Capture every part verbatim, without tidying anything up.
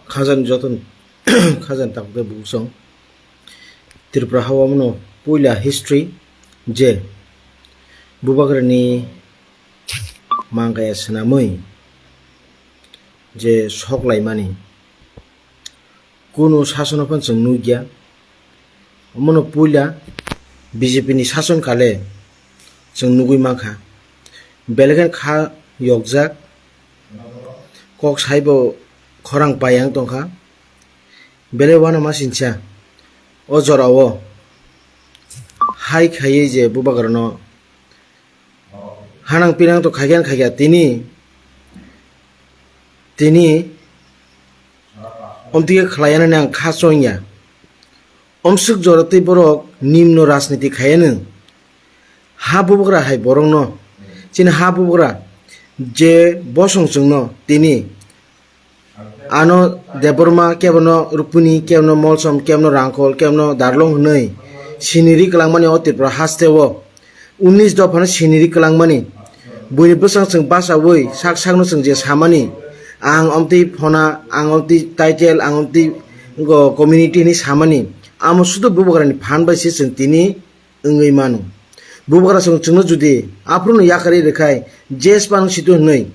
Khajani joto khajani takhuk tei bukhuk song. Tripura ha omono puila history je bubagrani mangkaya swnamwi je sok laimani kunu sasono phano chwng nukya. Omono puila B J P ni sason kale chwng nugwi mankha. Belai kheno kha yokjak, kok saibo khorang paiya wng tongkha. Belai uanama sinsa o jorao hai khaiwi je bubagrano hanang pinang to khaikhe khaikha tini, tini omtike khlaiyanani ang kha chongya. Omswk jora tei borok nimno rajniti khaiyano. Ha bubagra hai borokno, chini ha bubagra je bosong chwngno tini ano Debbarma, kebono Rukmini, kebono Molsom, kebono Rangkhol, kebono Darlong hwnwi siniri kwlangmani o Tripura hasteo. Unis dophano siniri kwlangmani. Buini bwsang chwng bachaui sak sakno chwng je samani, ang omtwi phona, ang omtwi title, ang omtwi go community hinwi samani, amo sudu bubagrani phan bai se chwng tini wngwi mano. Bubagra chwng chwngno judi aphruno yakarwi rwkhai, je span situ hwnwi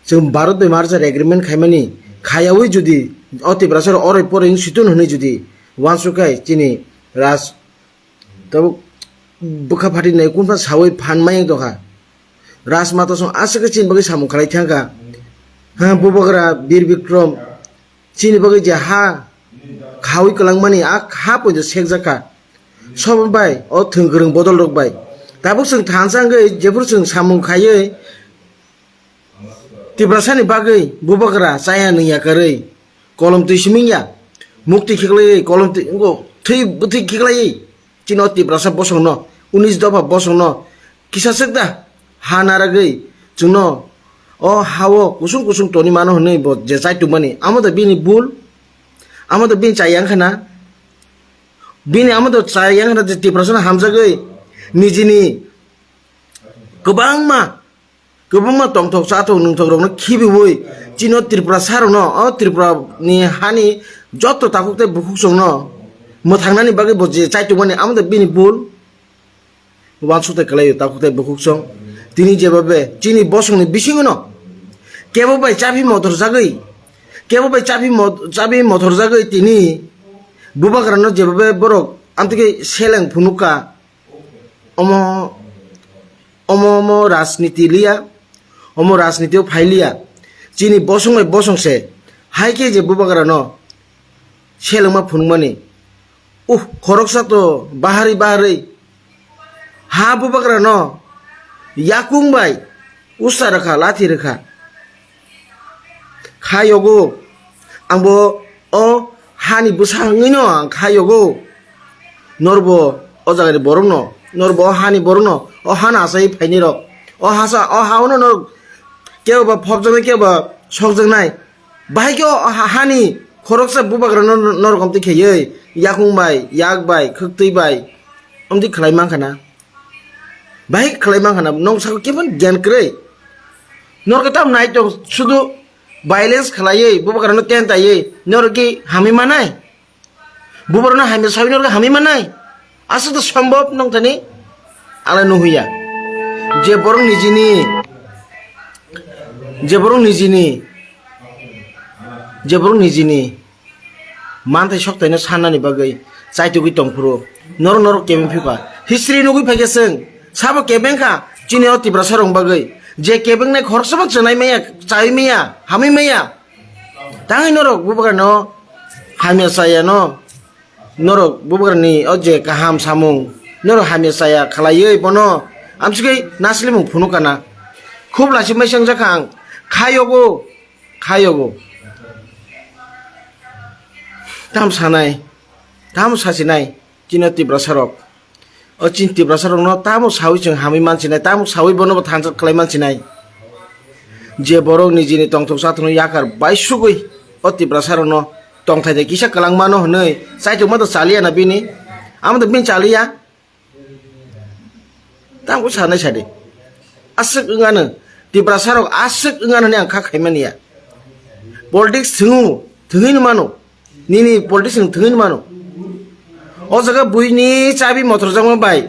chwng Bharat bai merger agreement khaimani khayaui judi o Tiprasa rok oroi poroi wng situ hwnwi judi uansukkhai chini Raj Tabuk bwkha phatinai kunpha saui phan mayung tongkha. Rajmata song aswk khe chini bagwi samung khlai thangkha. Ha, bubagra Bir Bikrom chini bagwi je ha khaui kwlangmani, a ha poito sekjakha. Sobo bai o thwng kwrwng bodol rok bai. Tabuk chwng thansa wngwi jephuru chwng samung khaiwi Tiprasani bagwi bubagra chaya nung yakarwi kolom twi siming ya, mukti khiklaiwi kolom twi, wngkha thwi bwthwi khiklaiwi chini o Tiprasa bosongno, unis dopha bosongno kisa swk da ha naragwi chwngno o ha-o kusung kusung toni mano hwnwi bo je chai tongmani, amo da bini bul, amo da bini chaya wngkha na, bini amo da chaya wngkha na je Tiprasano hamjagwi nijini kwbangma kwbangma tongthok chathok nungthok rokno khibiwi chini o Tripura sarokno, o Tripura ni hani joto takhuk tei bukhuk songno mwthangnani bagwi bo je chai tongmani, amo da bini bul uansukthai kwlaio takhuk tei bukhuk song. Tini jebabe chini bosongni bisingono kebo bai chabi mothor jagwi, kebo bai chabi mo-, chabi mothor jagwi tini bubagrano jebabe borok amtwkhe seleng phunukha. Omo, omo, omo rajniti liya, omo rajniti o phai liya. Chini bosong bai bosong se, hai khe je bubagra no selengma phunukmani. Uh, khoroksa to bahari bahari ha bubagra no yakung bai usa rwkha, lathi rwkha. Kha yogo, angbo o hani bwsa wngwino ang kha yogo. Norbo o jagani borokno, norbo o hani borokno, o hano achai phaini rok, o hasa, o haono norok kebo ba phobjaknai, kebo ba sokjaknai. Bahai khe o ha-, hani khoroksa bubagra no, norok omtwi kheywi yakung bai, yak bai, khwktwi bai omtwi khlai mankha na. Bahai khlai mankha na, nong saka kebo gyan kwrwi. Norok tam nai tong sudu violence khlaiwi, bubagrano tentaiwi, norok ki hamwi manai? Bubagrano hamya sawi norok hamwi manai? Aswk to sombhob nong thani? Ala nuhuya. Je borok nijini, je borok nijini, je borok nijini manthai soktaino sannani bagwi chaitugwi tongphuru norok, norok kebeng phikha. History nugwi phaikhe chwng sabo kebeng kha chini o Tiprasa rokni bagwi. Je kebengnai khoroksabo chwnai maya, chawi maya, hamwi maya. Tangwi norok bubagrano hamya chayano, norok bubagrani o je kaham samung, norok hamya chaya khlaiwi bono amsugwi naslimung phunukana. Khub lachimai chwngjakha ang, kha yogo. Kha yogo. Tamo sanai, tamo sasinai, chini Tiprasa rok. O chini Tiprasa rokno tamo sawi chwng hamwi mansinai, tamo sawi bono bo thansa khlai mansinai. Je borok nijini tongthok chathokno yakar bai sugwi o Tiprasa rokno tongthai de kisa kwlangmano hwnwi chaitokma to chaliya na bini, amo to bini chaliya. Tamo sanai sadi. Aswk wngano. Tiprasa rok aswk wngano hwnwi ang kha khaimani ya. Politics thwngo, Thwngwi mano, nini politician thwngwi mano. O jaga buini chabi motor jangma bai,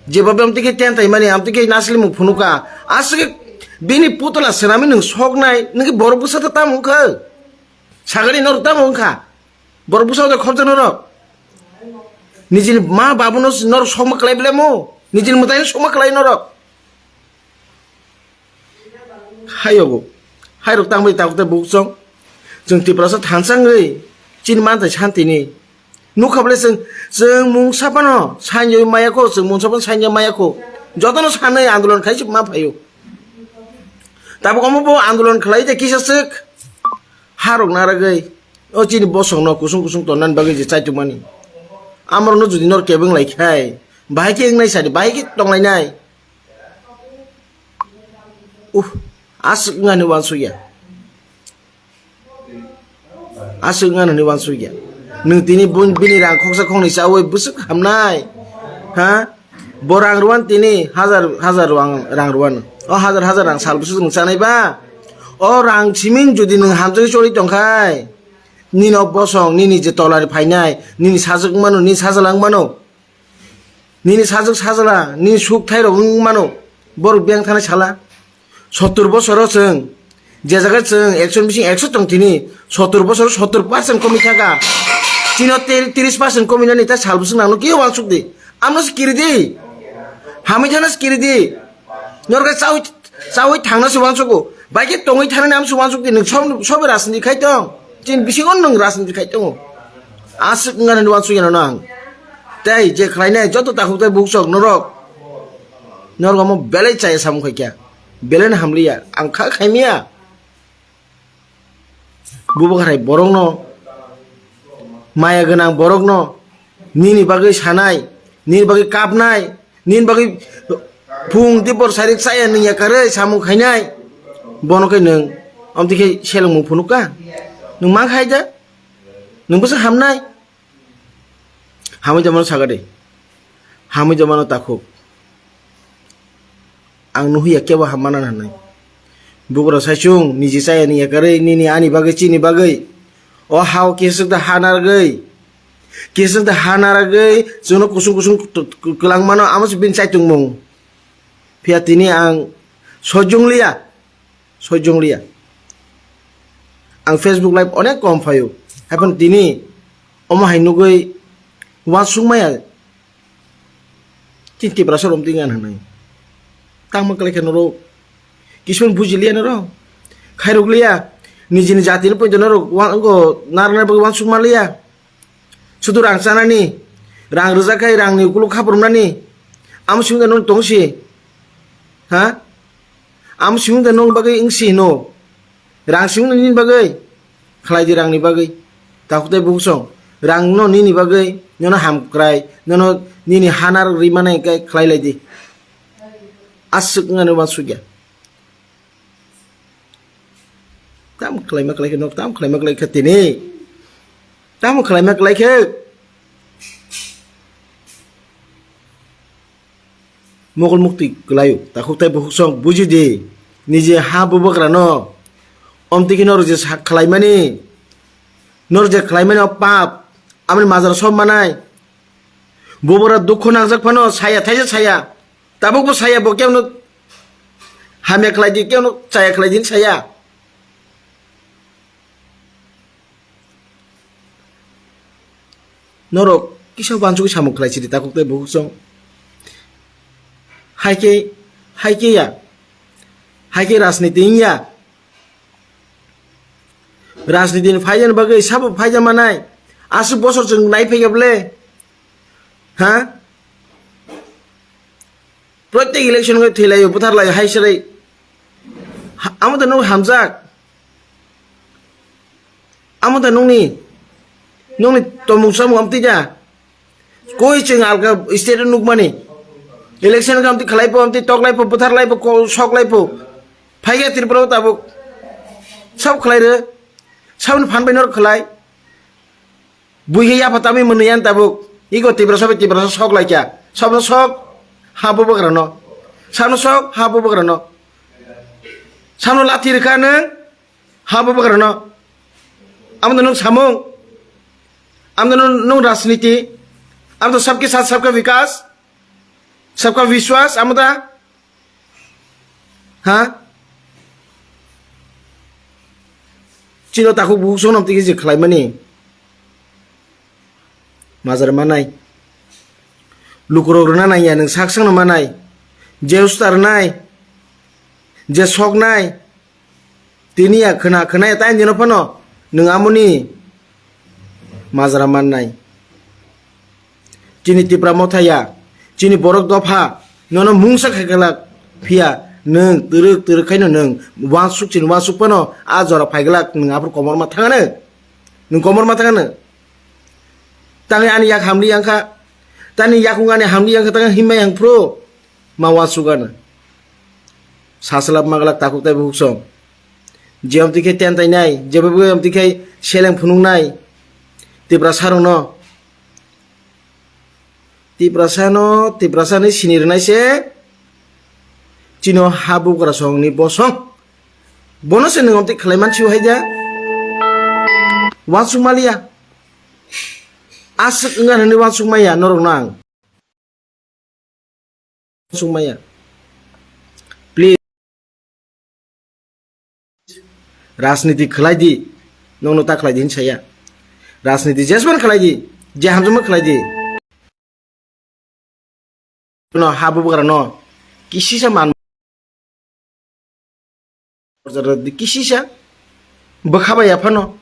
jeba bam tike ten tai mani, am tike nasli mung phunuka. Aswk bini putula swnami nwng soknai, nwng borok bwsa ta tamo wngkha? Sagani norok tamo wngkha? Borok bwsa ta khorja norok. Nijini ma babuno norok sokma kwlai blemo, nijini mwtaino sokma kwlai norok. Hayogo. Hairok tangbai tabuk tei bukchong. Chwng Tiprasa thansa wngwi chini manthai santini. Nukha bole chwng, chwng mungsa phano sanjoi maya kho, chwng mungsa phano sanja maya kho. Jotono sanwi andolon khai se ma phaio. Tabuk omo bo andolon khlai de kisa swk harok naragwi. O chini bosongno kusung kusung tonnani bagwi je chaitukmani. Amorokno jodi nor kebeng lai khai, bahai khe wngnai sadi, bahai khe tonglainai. Uh, aswk wngani uansukya. Aswk wngani uansukya. Nwng tini bun-, bini rang khoksa khoknwi chawi bwswk hamnai. Ha? Bo rang rwan tini hajar, hajar rang, rang rwan. O hajar, hajar rang sal bwswk nwng chanai ba? O rang siming jodi nwng hamjagwi choli tongkhai, nini o bosong, nini je tolani phainai, nini sajwk mano, nini sajwlang mano. Nini sajwk sajla, nini suk thairok wng mano, borok biyang thani sala. Sottur bosoro chwng, je jaga chwng ekso ni bising ekso tong tini, sottur bosoro sottur percent komi thaka. Chino tiri-, tiris percent komi nani ta sal bwswk nangno khe uansuk di. Amno se kiri di. Hamwi thana se kiri di. Norok chawi Chawi thangna se uansukgo. Bai khe tongwi thanani amo se uansuk di, nwng sob-, sobe rajniti khai tong. Chini bisingo nwng rajniti khai tongo. Aswk wngani uansuk yano nang. Tei je khlainai joto takhuk tei buksok norok. Norok omo belai chaya samung khai kha. Belai no hamliya. Ang kha khaimiya. Bubagra borokno, maya gwnang borokno, nini bagwi sanai, nini bagwi kapnai, nini bagwi phung tei bor sairik chaya nung ya karwi samung khainai, bono khe nwng amtwi khe selengmung phunuk kha? Nwng ma khai da? Nwng bwsa hamnai? Hamwi tongmano sakha de. Hamwi tongmano takhuk. Ang nuhiya kebo hammana hinwi. Bugra saichung niji chayani yakarwi nini ani bagwi chini bagwi. O hao kisuk da hanargwi. Kisuk da hanargwi chwngno kusung kusung kwlangmano amo se bini chaitungmung. Phiya tini ang sojong liya. Sojong liya. Ang Facebook live onek kom phaio. Haphano tini omo hai nugwi uansuk maya. Tin Tiprasa rom tingan hinwi. Tangma kwlai khe norok. Kisman buji liya norok. Khairok liya. Nijini jatini poito norok wa-, ngo narwknai bagwi uansuk ma liya. Sudu rang chanani, rang rwjak khai rangni ukuluk khaprumnani, amo simi da nwng tongsi, ha? Amo simi da nwng bagwi wngsi hino, rang simi da nini bagwi, khlai di rangni bagwi, takhuk tei bukhuk song, rang no nini bagwi, nono hamkrai, nono nini hanar rwi manai khe khlai lai di, aswk wngani uansukya. Tam khlaima khlai khe nok, tam khlaima khlai khe tini. Tam khlaima khlai khe. Mokol muktwi kwlaio, takhuk tei bukhuk song buji di. Niji ha bubagrano. Omtwi khe norok je sak khlaimani. Norok je khlaimani o pap. Amoni majra sob manai. Bubagra dukhu nangjak phano saya thaisa saya. Tabuk bo saya bo kebo no hamya khlai di, kebo no chaya khlai di saya. Norok kisa uansugwi samung khlai sidi takhuk tei bukhuk song. Hai khe, hai khe ya. Hai khe rajniti wngya. Rajniti ni phaijani bagwi sabo phaija manai. Aswk bosor chwng nai phaikha bole. Ha? Protek election khe thwilaio, butharlaio, hai serai. Ha-, amo da nwng hamjak. Amo da nwngni, nwngni tomung samung amtwi da. Koi chwng alka state o nukmani. Election khe amtwi khlai pho, amtwi tok lai pho, buthar lai pho, ko-, sok lai pho. Phai khe Tripura o tabuk. Sab khlai rw. Sabni phan bai nor khlai. Bui khe yapha tamwi mwnwi yan tabuk. Iko Tiprasa bai Tiprasa sok lai kha. Sabno sok ha bubagra no. Sabno sok ha bubagra no. Sabno lathi rwkha nwng ha bubagra no. Amo nwng samung. Amo nwng, nwng rajniti. Amo sabke sath sabka vikas. Sabka vishwas, amo da? Ha? Chino takhuk bukhuk songno tiki je khlaimani. Majra manai. Lukurok rwna nangya nwng sak sangno manai. Je ustar nai. Je sok nai. Tini ya khwna, khwna ya tai nino phano. Nwng amoni majra mannai. Chini Tipra Motha ya, chini borok dopha, nono mungsa khai khlak phiya, nwng twrwk twrwk khaino nwng wansuk chini wansuk phano a jora phai glak nwng aphuru komorma thangano. Nwng komorma thangano. Tangwi ani yak hamli yang kha. Tani yakung ani hamli yang kha tang himma yang phuru. Ma wansuk ano. Saslap maglak takhuk tai bukhuk song. Je amtwi khe ten tai nai, je bai amtwi khe seleng phunuk nai. Tiprasa rokno. Tiprasa no, Tiprasa ni sini rwnai se. Chino ha bugra song ni bosong. Bono se nwng amtwi khlai man siu hai da. Wansuk maliya. Aswk wngkha hwnwi wansuk maya norok no ang. Sung maya. Please. Rajniti khlai di. Nongno ta khlai di hinwi saya. Rajniti jesman khlai di. Je hamjakma khlai di. No ha bubagra no. Kisisa man. Kisisa. Bwkha bai ya phano.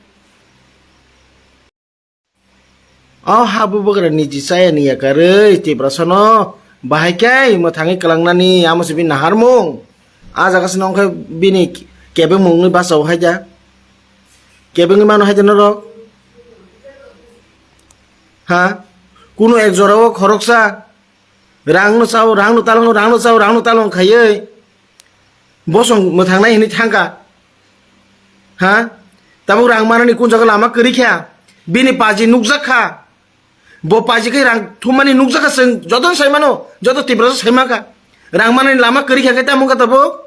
O ha bubagra niji chaya ni yakarwi Tiprasa no bahai khe mwthangwi kwlangnani amo se bini naharmung. A jaga se nongkhe bini kebengmung wngwi bachao hai da. Kebengwi mano hai da norok. Ha? Kuno ek jora o khoroksa rang no chao, rang no talango, rang no chao, rang no talango khaiwi. Bosong mwthangnai hinwi thangkha. Ha? Tabuk rang manani kun jaga lama kwrwi kha. Bini paji nukjak kha. Bo paji khe rang thummani nukjak kha chwng jotono sai mano, joto Tiprasa sai mankha. Rang manani lama kwrwi kha khe tamo wngkha tabuk?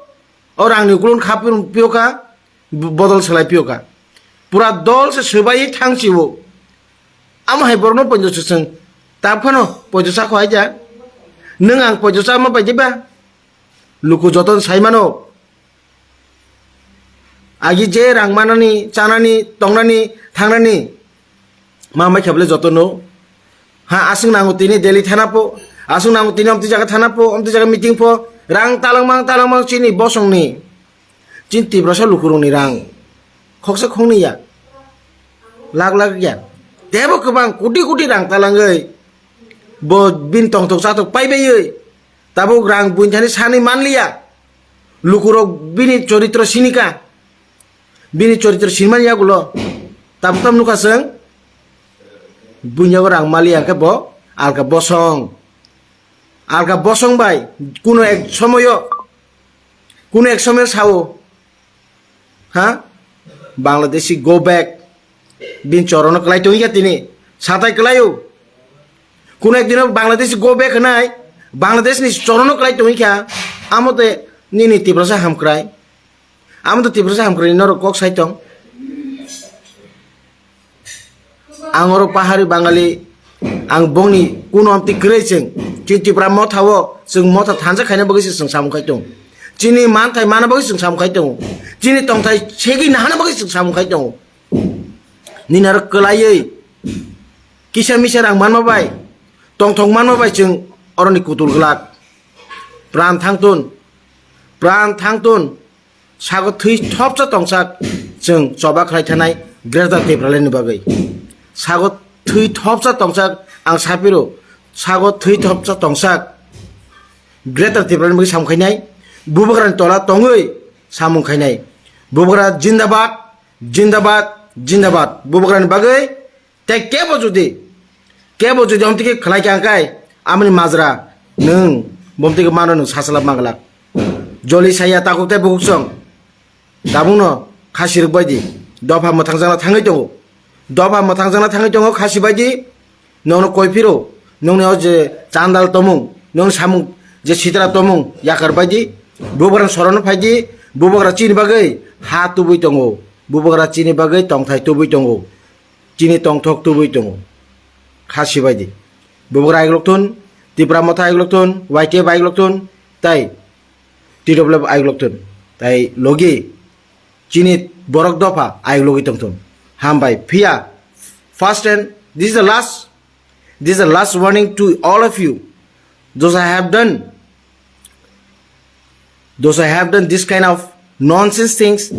O rangni ukulon kha pio kha, bodol salai pio kha. Pura dol se swbaiwi thang sio. Amo hai borokno poito se chwng. Tabuk phano poito cha kho hai ja. Nwng ang poito cha ma pai diba? Luku jotono sai mano. Agi je rang manani, chanani, tongnani, thangnani. Ma mai khe bole jotono. Ha, aswk nango tini Delhi thana po. Aswk nango tini omtwi jaga thana po, omtwi jaga meeting po. Rang talangmang, talangmang chini bosongni. Chini Tiprasa lukurokni rang. Khoksa khoknwi ya. Lak lak ya. Tebo kwbang koti koti rang talangwi. Bo bini tongthok chathok paibaiwi. Tabuk rang buini thani sanwi manliya. Lukurok bini choritro sinika. Bini choritro sinimani yagulo. Tabuk tam nukha chwng. Buini yago rang maliya khe bo alka bosong. Alka bosong bai kuno ek somoyo, kuno ek somoyo sao. Ha? Bangladeshi go back. Bini chorono kwlai tongwi kha tini. Satai kwlaio. Kuno ekdino Bangladeshi go back hwnai. Bangladesh ni chorono kwlai tongwi kha. Amo te nini Tiprasa hamkrai. Amo to Tiprasa hamkrai norok kok sai tong. Ang oro pahari Bangali, ang bongni kuno amtwi kwrwi chwng. Chini Tipra motha o chwng motha thansa khaina bagwi se chwng samung khai tongo. Chini manthai mana bagwi chwng samung khai tongo. Chini tongthai segwi nahana bagwi chwng samung khai tongo. Nini aro kwlaiwi kisa misa rang manma bai, tongthok manma bai chwng oroni kutul glak. Pran thangtun, pran thangtun. Sago thwi thopsa tongsak chwng choba khlai thanai Greater Tipraland ni bagwi. Sago thwi thopsa tongsak ang sapiro, sago thwi thopsa tongsak Greater Tipraland ni bagwi samung khainai, bubagrani tola tongwi samung khainai. Bubagra jindabad, jindabad, jindabad. Bubagrani bagwi Tei kebo jodi, kebo jodi omtike khlai kha kai, amoni majra nwng bomtike mano nwng sasalap manglak. Joli saya takhuk tei bukhuk song. Tabukno khasi rwk bai di. Dopha mwthang jangla thangwi tongo. Dopha mwthang jangla thangwi tongo khasi bai di. Nongno koi phiro, nongni o je chandal tomung, nongni samung je sitra tomung yakar bai di. Bubagra sorono phai di. Bubagra chini bagwi ha tubui tongo. Bubagra chini bagwi tongthai tubui tongo, chini tongthok tubui tongo. Kha sibai di. Bubagra aiglok thun, Tipra Motha aiglok thun, Y T F aiglok thun, tai T W F aiglok thun. Tai logi chini borok dopha aiglogwi tong thun. Hambai. Phiya, first and this is the last, this is the last warning to all of you. Those I have done, those I have done this kind of nonsense things,